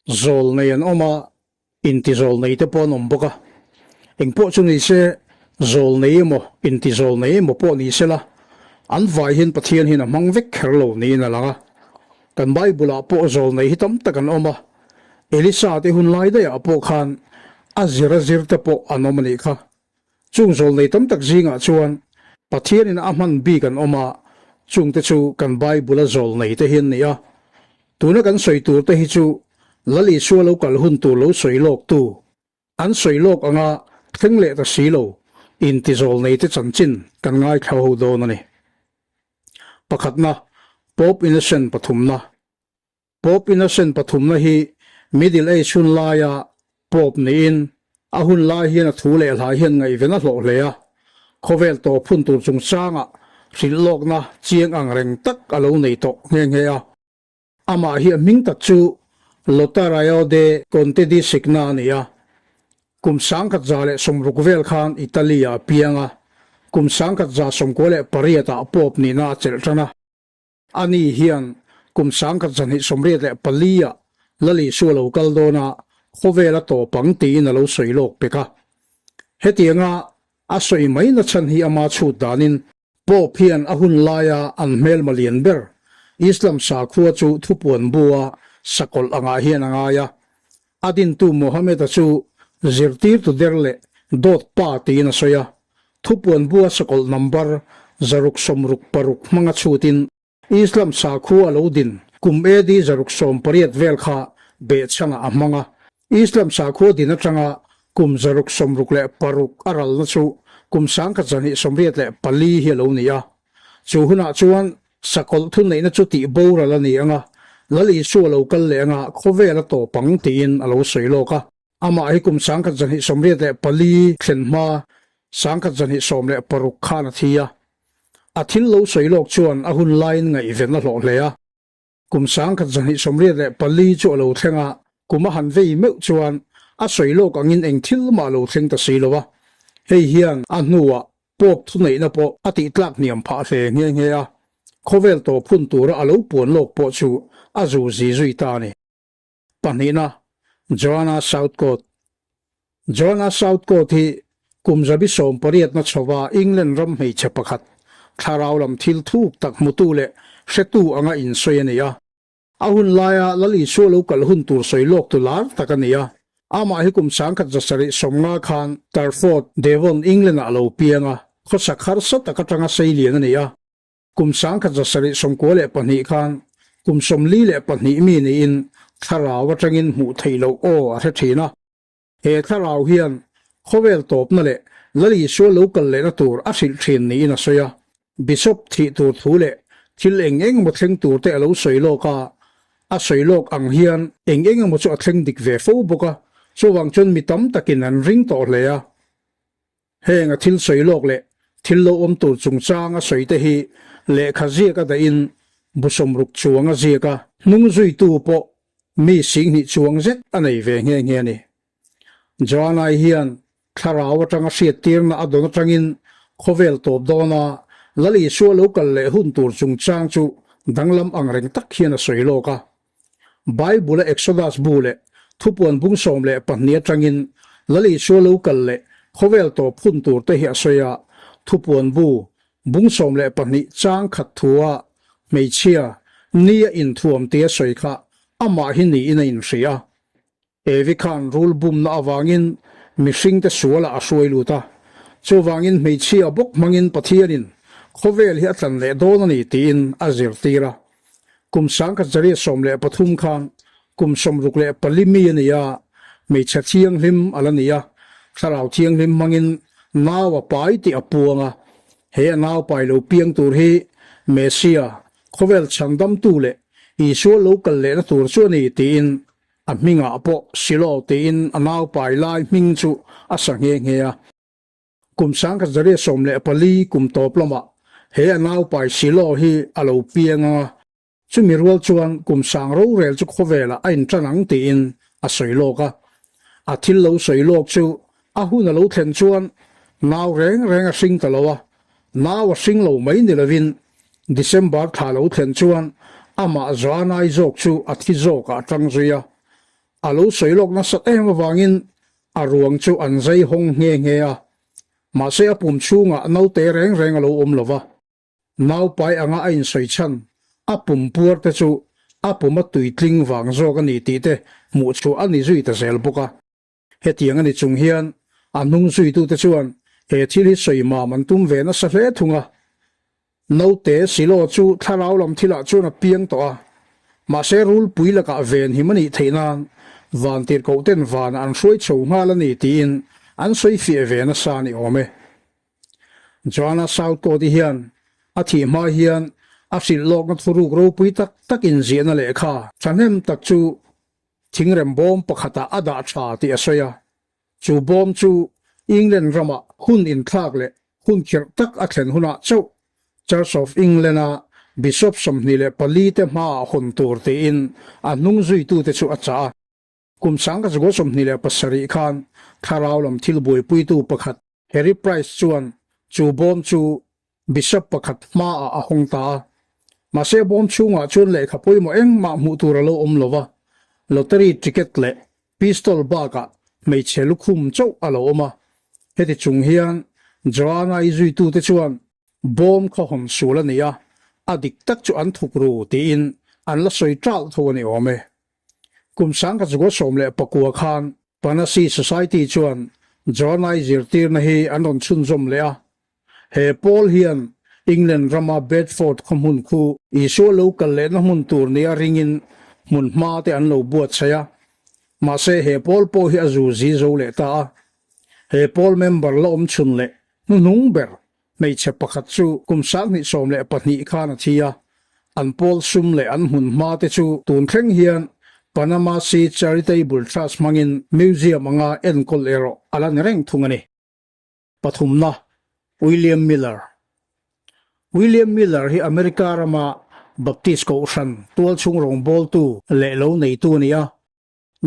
Zawlnei an awm a, intizawlnei te pawh an awm bawk a. Engpawh chu ni se, zawlnei emaw, intizawlnei emaw pawh ni sela, an vai hian Pathian hian a hmang vek kher lo niin a lang a. Kan Bible-ah pawh zawlnei hi tam tak an awm a, Elisa te hun lai daihah pawh khan a zir a zir te pawh an awm a nih kha. Chung zawlnei tam tak zingah chuan Pathianin a hman bik an awm a, chungte chu kan Bible-a zawlnei te hi an ni a. Tuna kan sawi tur te hi chu Lal Isua lo kal hun tur lo sawi lawk tu, an sawi lawk anga thleng leh ta si lo inti zawlnei te chanchin kan ngaithla ho dawn a ni. Pakhatna, Pope Innocent pathumna. Pope Innocent pathumna hi Middle Age hun laia Pope niin a hun lai hian a thu leh hlai hian ngaihven a hlawh hle a, khawvel tawp hun tur chungchangah hrilh lawkna chiang ang reng tak a lo nei tawh nghe nghe a. Amah hi a hming tak chu Lotario de Conte di Signa a ni a, kum 1160 vel khan Italy-ah a piang a, kum 1198 ah Pope nihna a chelh tan a. Ani hian kum 1284 ah Lal Isua lo kal dawn a, khawvel a tawp ang tiin a lo sawi lawk pek a. Hetianga a sawi mai na chhan hi ama chhut danin Pope hian a hun laia an hmelma lian ber Islam sakhua chu thupuan bua sakawlh angah hian a ngai a. A dintu Mohammed-a chu zirtirtu der leh dawt pa tiin a sawi a. Thupuan bua sakawlh number 666 hmanga chhutin Islam sakhua a lo din kum AD 680 vel kha behchhangah a hmang a. Islam sakhua din atanga kum 666 a ralna chu kum 1284 hi a lo ni a. Chu hunah chuan sakawlh thuneihna chu tih boral a ni ang a, Lal Isua lo kal leh anga khawvel a tawp ang tiin a lo sawi lawk a. Amah hi kum 1284 thlen hma 1216 khan a thi a. A thil lo sawi lawk chuan a hun laiin ngaihven a hlawh hle a. Kum 1284 chu a lo thleng a, kum a han vei meuh chuan a sawi lawk angin eng thil mah a lo thleng ta si lo a. Hei hian a hnuah Pope thuneihna pawh a tih tlak hniam phah hle nghe nghe a, khawvel tawp hun tura a lo puan lawk pawh chu a zu zi zui ta a ni. Pahnihna, Joanna Southcott. Joanna Southcott hi kum zabi sawm pariatna chhova England ram hmeichhe pakhat, thlarau lam thil thuk tak hmutu leh hretu anga insawi a ni a. A hun laia Lal Isua lo kal hun tur sawi lawk tu lar tak a ni a. Amah hi kum 1750 khan Dartford, Devon, England-ah a lo piang a, khawsak harsa tak atanga seilian a ni a. Kum 1792 khan kum 42 mi niin thlarau atangin hmuh theih loh aw a hre thin a. He thlarau hian khawvel tawpna leh Lal Isua lo kal lehna tur a hrilh thin niin a sawi a. Bishop thih tur thu leh thil eng eng emaw thleng tur te a lo sawi lawk a, a sawi lawk ang hian eng eng emaw chu a thleng dik ve fo bawk a, chuvang chuan mi tam takin an ring tawh hle a. Heng a thil sawi lawk leh thil lo awm tur chungchang a sawi te hi lehkha ziak a dahin bu sawmruk chuang a ziak a, hnung zuitu pawh mi singhnih chuang zet a nei ve nghe nghe a ni. Joanai hian thlarau atanga hriattirna a dawn atangin khawvel tawp dawna Lal Isua lo kal leh hun tur chungchang chu danglam angreng tak hian a sawi lawk a. Bible-a Exodus bu leh Thupuan bung 12 atangin Lal Isua lo kal leh khawvel tawp hun tur te hi a sawi a, Thupuan bu bung 12 chang khat thua hmeichhia nia inthuam tia sawi kha amah hi niin a inhria a. Evi khan rul bumna avangin mihringte sualah a hruai lut a, chuvangin hmeichhia bawk hmangin Pathianin khawvel hi a tlan leh dawn a ni tiin a zirtir a. Kum 1913 khan kum 64 mi a ni a, hmeichhe thianghlim a la ni a, thlarau thianghlim hmangin nau a pai tih a puang a. He a nau pai lo piang tur hi Messia, khawvel chhandamtu leh Isua lo kal lehna tur chu a ni tiin A hmingah pawh Silo tiin a naupai lai hming chu a sa nghe nghe a. Kum 1914 kum tawp lamah he a naupai Silo hi a lo piang ang a, chumi rual chuan kum sang rorel chu khawvelah a intan ang tiin a sawi lawk a. A thil lo sawi lawk chu a hun a lo thlen chuan nau reng reng a hring ta lo a, nau a hring lo mai ni lovin December thla lo thlen chuan amah Joanai zawk chu a thi zawkah a tang zui a. A lo sawi lawk nasat em avangin a ruang chu an zai hawng nghe nghe a, mahse a pum chhungah naute reng reng a lo awm lo va. Naupai anga a insawi chhan a pum puar te chu a pum a tuitling vang zawk a ni tih te hmuh chhuah a ni zui ta zel bawk a. Hetiang a ni chung hian a hnung zuitute chuan he thil hi sawi mam an tum ve nasa hle thung a. Naute Silo chu thlarau lam thilah chuan a piang tawh a, mahse rulpui lakah venhim a nih theih nan vantirhkohten vanah an hruai chho nghal a ni tiin an sawi fiah ve nasa a ni awm e. Joanna Southcote-i hian a thih hma hian a hrilh lawkna thuruk ropui tak tak inziahna lehkha thahnem tak chu thingrem bawm pakhatah a dah tha tih a sawi a. Chu bawm chu England ramah hun inthlak leh hun khirh tak a thlen hunah chauh Church of England-a Bishop 24 te hmaah hawn tur tiin a hnung zuitute chu a chah a. Kum 1927 khan thlarau lam thil buaipuitu pakhat Harry Price chuan chu bawm chu Bishop pakhat hmaah a hawng ta a. Mahse bawm chhungah chuan lehkha pawimawh engmah hmuh tur a lo awm lo va, lottery ticket leh pistol bakah hmeichhe lukhum chauh a lo awm a. Heti chung hian Joanna-i zuitute chuan bawm kha hawn sual a ni a, a dik tak chu an thuk ru tiin an la sawi ṭalh tho a ni awm e. Kum 1919 khan Panasi Society chuan Joanna-i zirtirna hi an rawn chhunzawm leh a. He pawl hian England rama Bedford khaw hmun khu Isua lo kal lehna hmun tur nia ringin hmun hma te an lo buatsaih a. Mahse he pawl pawh hi a zu zi zo leh ta a. He pawl member la awm chhun leh hnuhnung ber Hmeichhe pakhat chu kum 2012 khan a thi a, an pawl sum leh an hmun hma te chu tun thleng hian Panama Sea Charitable Trust hmangin museum anga enkawl erawh a la ni reng thung a ni. Pathumna, William Miller William Miller hi America rama Baptist kohhran tualchhung rawngbawltu leh lo neitu a ni a,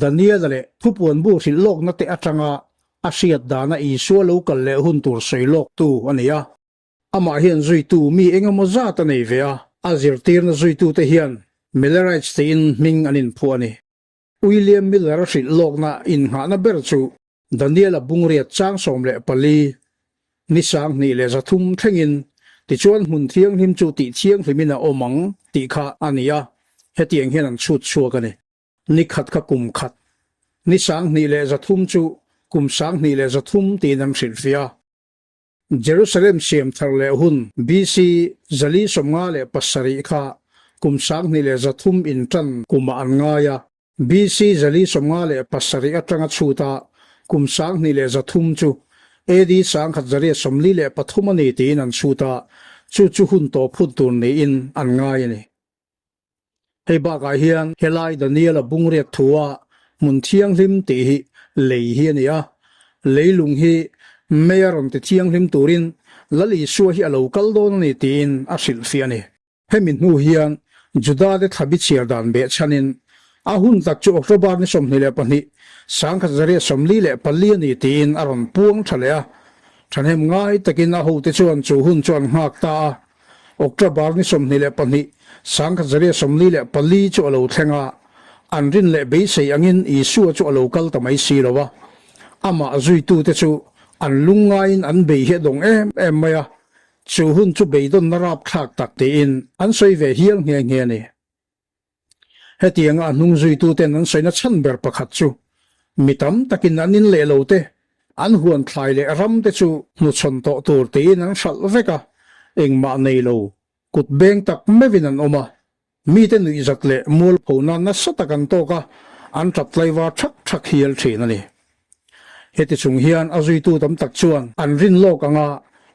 Daniela leh thupuan bu hrilh lawkna te atanga a hriat dana Isua lo kal leh hun tur sawi lawktu a ni a. Amah hian zuitu mi eng emaw zat a nei ve a, a zirtirna zuitute hian Millerites tiin hming an inphuah a ni. William Miller-a hrilh lawkna innghahna ber chu Daniela bungriat chang 14, ni 2300 thlengin, tichuan hmun thianghlim chu tih thianghlimin a awm ang tih kha a ni a, hetiang hian an chhut chhuak a ni. Ni khat kha kum khat, ni 2300 chu kum 2300 tiin an hrilhfiah a. Jerusalem siam thar leh hun BC 457 kha kum 2300 inṭan kumah an ngai a. BC 457 aṭanga chhuta kum 2300 chu AD 1143 a ni tiin an chhut a, chu chu hun tawp hun tur niin an ngai a ni. Hei bakah hian helai Daniela bungriat thua hmun thianghlim tih hi lei hi a ni a, leilung hi mei a rawn ti thianghlim turin Lal Isua hi a lo kal dawn a ni tiin a hrilhfiah a ni. Hemi hnu hian Judate thlabi chhiar dan behchhanin a hun tak chu October ni 22, 1944 a ni tiin a rawn puang tha leh a, thahnem ngai takin a hote chuan chu hun chu an nghak ta a. October ni 22, 1944 chu a lo thleng a, an rin leh beisei angin Isua chu a lo kal ta mai si lo va. Amah zuitute chu an lungngaiin an bei hi a dawng em em mai a, chu hun chu beidawnna rapthlak tak tiin an sawi ve hial nghe nghe a ni. Hetianga a hnung zuituten an sawina chhan ber pakhat chu mi tam takin an in leh lo te, an huan thlai leh ram te chu hnuchhawn tawh tur tiin an hralh vek a, engmah nei lo, kut beng tak meuhin an awm a, mite nuihzat leh mualphona nasa tak an tawk a, an tap tlaivar thak thak hial thin a ni. Heti chung hian a zuitu tam tak chuan an rin lawk anga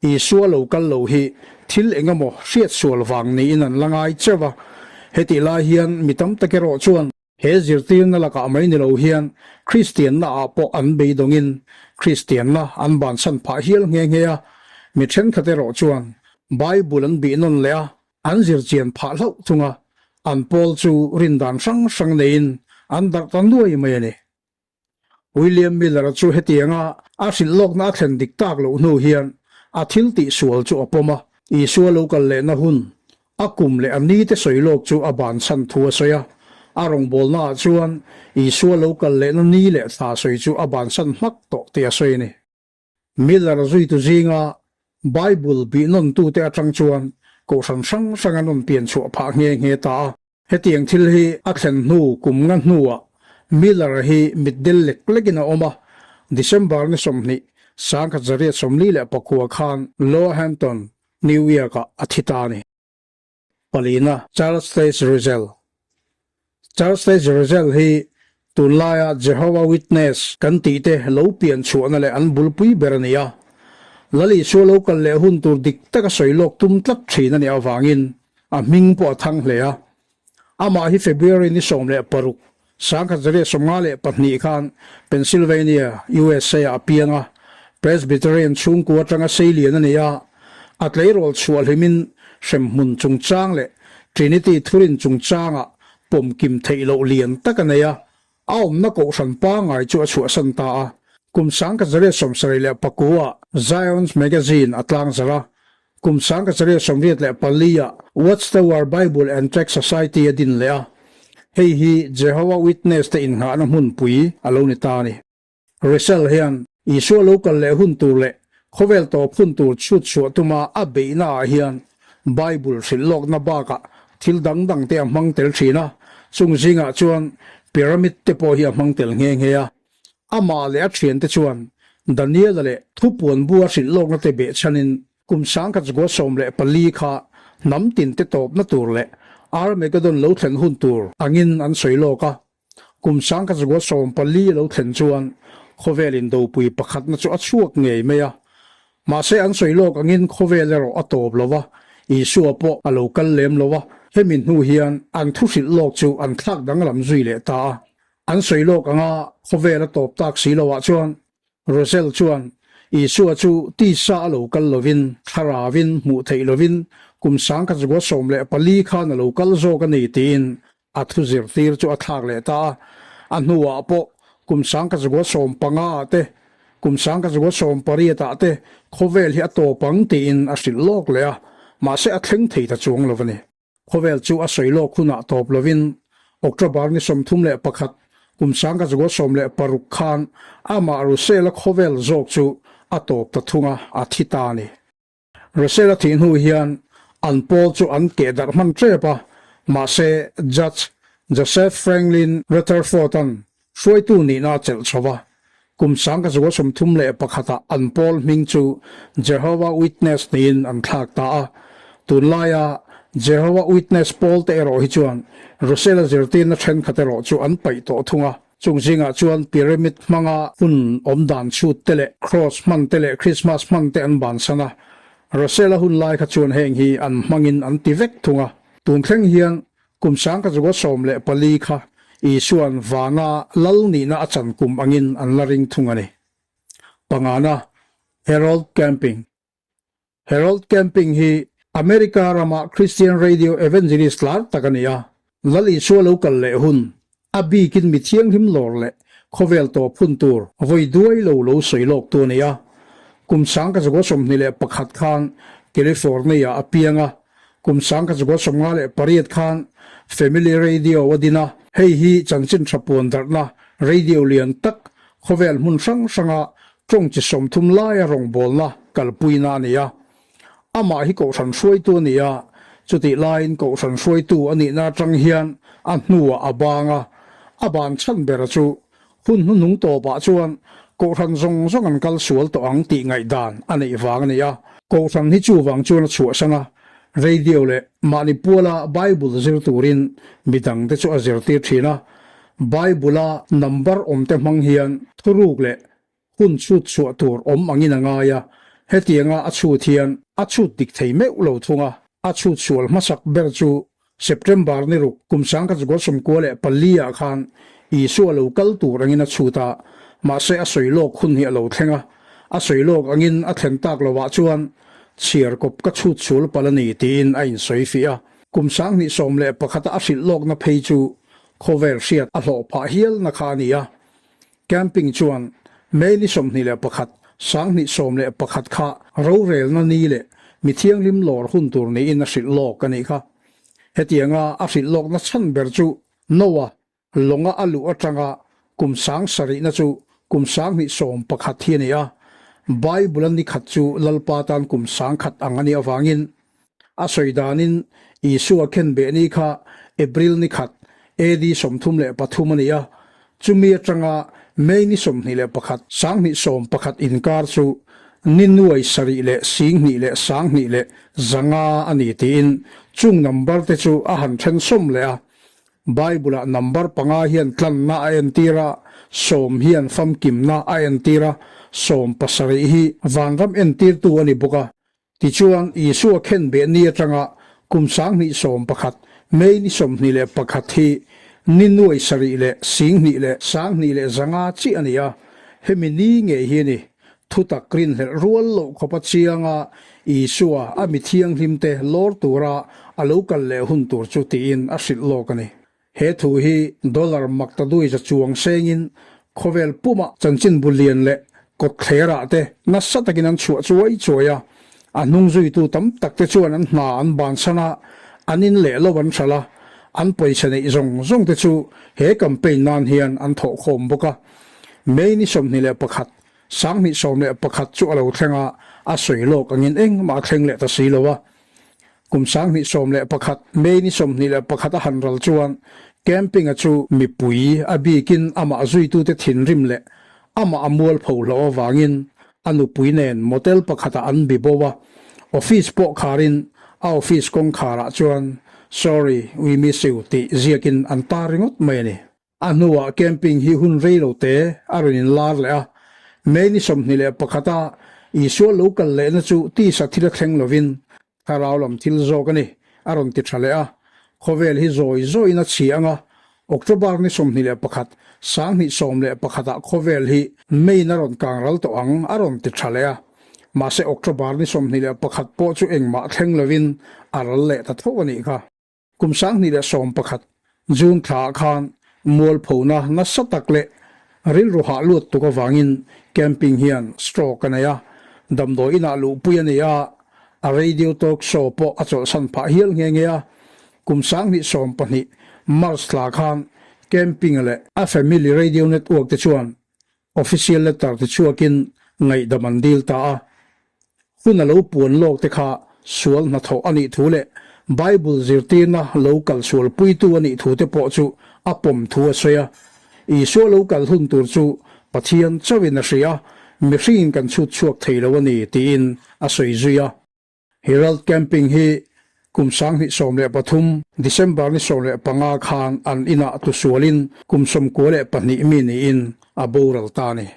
Isua lo kal lo hi thil eng emaw hriat sual vang niin an la ngai cheuh a. Hetih lai hian mi tam tak erawh chuan he zirtirna lakah mai ni lo hian Kristianna ah pawh an beidawngin Kristianna an bansan phah hial nghe nghe a. Mi thenkhat erawh chuan Bible an bih nawn leh a, an zirchian phah hlauh thung a, an pawl chu rindan hrang hrang neiin an darh ta nuai mai a ni. William Miller-a chu hetianga a hrilh lawkna a thlen dik tak loh hnu hian a thil tih sual chu a pawm a, Isua lo kal lehna hun, a kum leh a nite sawi lawk chu a bansan thu a sawi a. A rawngbawlnaah chuan Isua lo kal lehna ni leh thla sawi chu a bansan hmak tawh tih a sawi a ni. Miller zuitu zinga Bible bihnawnntute atang chuan kohhran hrang hrang an rawn pian chhuah phah nghe nghe ta a. Hetiang thil hi a thlen hnu kum nga hnuah Miller hi mitdel lek lekin a awm a, December ni 20, 1949 khan Lower Hampton, New York-ah a thi ta a ni. Palina, Charles Taze Russell Charles Taze Russell hi tunlaia Jehovah Witness kan tih te lo pian chhuahna leh an bulpui ber a ni a. Lal Isua lo kal leh hun tur dik taka sawi lawk tum tlat thin a nih avangin a hming pawh a thang hle a. Amah hi February ni 16, 1952 khan Pennsylvania, USA ah a piang a, Presbyterian chhungkua atanga seilian a ni a. A tleirawl chhuah hlimin hremhmun chungchang leh Trinity thurin chungchangah pawmkim theih loh lian tak a nei a. A awmna kohhran pangngai chu a chhuahsan ta a. Kum 1979 ah Zion's Magazine a tlangzarh a, kum 1984 ah Watchtower Bible and Tract Society a din leh a, hei hi Jehovah Witness te innghahna hmunpui a lo ni ta a ni. Russell hian Isua lo kal leh hun tur leh khawvel tawp hun tur chhut chhuah tuma a beihna ah hian Bible hrilh lawkna bakah thil dang dang te a hmang tel thin a, chung zingah chuan pyramid te pawh hi a hmang tel nghe nghe a. Amah leh a thiante chuan Daniela leh thupuan bu a hrilh lawkna te behchhanin kum 1914 kha hnam tin te tawpna tur leh Armageddon lo thlen hun tur angin an sawi lawk a. Kum 1914 a lo thlen chuan khawvel indopui pakhatna chu a chhuak ngei mai a. Mahse an sawi lawk angin khawvel erawh a tawp lo va, Isua pawh a lo kal lem lo va, hemi hnu hian an thu hrilh lawk chu an thlak danglam zui leh ta a. An sawi lawk anga khawvel a tawp tak si loah chuan Russell chuan Isua chu tisa a lo kal lovin, thlaravin, hmuh theih lovin kum 1914 khan a lo kal zawk a ni tiin A thu zirtir chu a thlak leh ta a, a hnuah pawh kum 1915 ah te, kum 1918 ah te khawvel hi a tawp ang tiin a hrilh lawk leh a, mahse a thleng thei ta chuang lo a ni. Khawvel chu a sawi lawk hunah tawp lovin October ni 31, kum 1916 khan amah Russell-a khawvel zawk chu a tawp ta thung a, a thi ta a ni. Russell-a thih hnu hian an pawl chu an keh darh hman tep a, mahse Judge Joseph Franklin Rutherford-a'n hruaitu nihna a chelh chho va. Kum 1931-ah an pawl hming chu Jehovah Witness niin an thlak ta a. Tunlaia Jehovah Witness pawlte erawh hi chuan Russell-a zirtirna thenkhat erawh chu an paih tawh thung a. Chung zingah chuan pyramid hmanga hun awm dan chhut te leh cross hman te leh Christmas hman te an bansan a. Russell-a hun lai kha chuan heng hi an hmangin an ti vek thung a. Tun thleng hian kum 1914 kha Isua'n vana lal nihna a chan kum angin an la ring thung a ni. Pangana, Harold Camping. Harold Camping hi America rama Christian Radio Evangelist lar tak a ni a. Lal Isua lo kal leh hun, a bikin mi thianghlim lawr leh khawvel tawp hun tur vawi duai lo lo sawi lawk tu a ni a. Kum 1921 khan California a piang a, kum 1958 khan Family Radio a din a. Hei hi chanchin tha puan darhna radio lian tak khawvel hmun hrang hranga Tawng chi 30 laia rawngbawlna kalpuina a ni a. Amah hi kohhran hruaitu a ni a, chutih laiin kohhran hruaitu a nihna atang hian a hnuah a bang a. A ban chhan bera chu hun hnuhnung tawpah chuan kohhran zawng zawng an kal sual tawh ang tih ngaihdan a neih vang a ni a. Kohhran hi chuvang chuan a chhuahsan a, radio leh mahni puala Bible zir turin midangte chu a zirtir thin a. Bible-a number awmte hmang hian thuruk leh Hun chhut chhuah tur awm angin a ngai a, hetianga a chhut hian a chhut dik thei meuh lo thung a. A chhut sual hmasak ber chu September ni ruk kum 1994 ah khan Isua lo kal tur angin a chhut a, mahse a sawi lawk hun hi a lo thleng a, a sawi lawk angin a thlen tak lovah chuan chhiar kawp ka chhut sual palh a ni tiin a insawi fiah a. Kum 2011 a a hrilh lawkna phei chu khawvel hriat a hlawh phah hialna kha a ni a. Camping chuan May ni 21, 2011 kha rorelna ni leh mi thianghlim lawr hun tur niin a hrilh lawk a nih kha. Hetianga a hrilh lawkna chhan ber chu Noa lawnga a luh atanga kum sangsarihna chu kum 2011 hi a ni a. Bible-a ni khat chu Lalpa tan kum 10,000 ang a nih avangin a sawi danin Isua khenbeh ni kha April ni khat AD 33 a ni a, chumi atanga May ni 21, 2011 inkar chu ni nuai sarih leh 20 leh 20 leh 500 a ni tiin chung number te chu a han then sawm leh a. Bible-ah number panga hian tlanna a entir a, sawm hian famkimna a entir a, 17 hi vanram entirtu a ni bawk a. Tichuan, Isua khenbeh ni atanga kum 2011, May ni 21 hi ni nuai sarih leh 20 leh 20 leh 500 chiah a ni a, hemi ni ngei hi a ni. Thutak rinhlelh rual loh khawpa chianga Isua a mi thianghlimte lawr tura a lo kal leh hun tur chu tiin a hrilh lawk a ni. He thu hi dollar maktaduai za chuang sengin khawvel pumah chanchinbu lian leh kawtthlerah te nasa takin an chhuah chuai chuai a, a hnung zuitu tam tak te chuan an hna an bansan a, an in leh lo an hralh a, an pawisa neih zawng zawng te chu he campaign nan hian an thawhkhawm bawk a. May ni 21, 2011 chu a lo thleng a, a sawi lawk angin engmah a thleng leh ta si lo a. Kum 2011, May ni 21 a han ral chuan Camping-a chu mipui a bikin amah zuitute thinrim leh amah a mualpho hlauh avangin a nupui nen motel pakhatah an bi bo a, office pawh kharin a office kawngkharah chuan Sorry, we miss you tih ziakin an tar ringawt mai a ni. A hnuah camping hi hun rei lo te a rawn inlar leh a, May ni 21 a Isua lo kal lehna chu tisa thil a thleng lovin thlarau lam thil zawk a ni a rawn ti tha leh a. Khawvel hi zawi zawiin a chhi ang a, October ni 21, 2011 ah khawvel hi May-in a rawn kang ral tawh ang a rawn ti tha leh a. Mahse October ni 21 pawh chu engmah thleng lovin a ral leh ta tho a nih kha. Kum 2011 June thlaah khan mualphona nasa tak leh rilru hah luat tuk avangin camping hian stroke a nei a, damdawi inah luhpui a ni a, a radio talk show pawh a chawlhsan phah hial nghe nghe a. Kum 2012 March thla khan camping leh a family radio network te chuan Official letter te chhuakin ngaihdam an dil ta a. Hun a lo puan lawk te kha sual hnathawh a nih thu leh Bible zirtirna lo kal sual puitu a nih thu te pawh chu a pawm thu a sawi a. Isua lo kal hun tur chu Pathian chauhin a hria, mihringin kan chhut chhuak thei lo a ni tiin a sawi zui a. Herald Camping hi kum 2013 December ni 15 khan an inah tusualin kum 92 mi niin a boral ta a ni.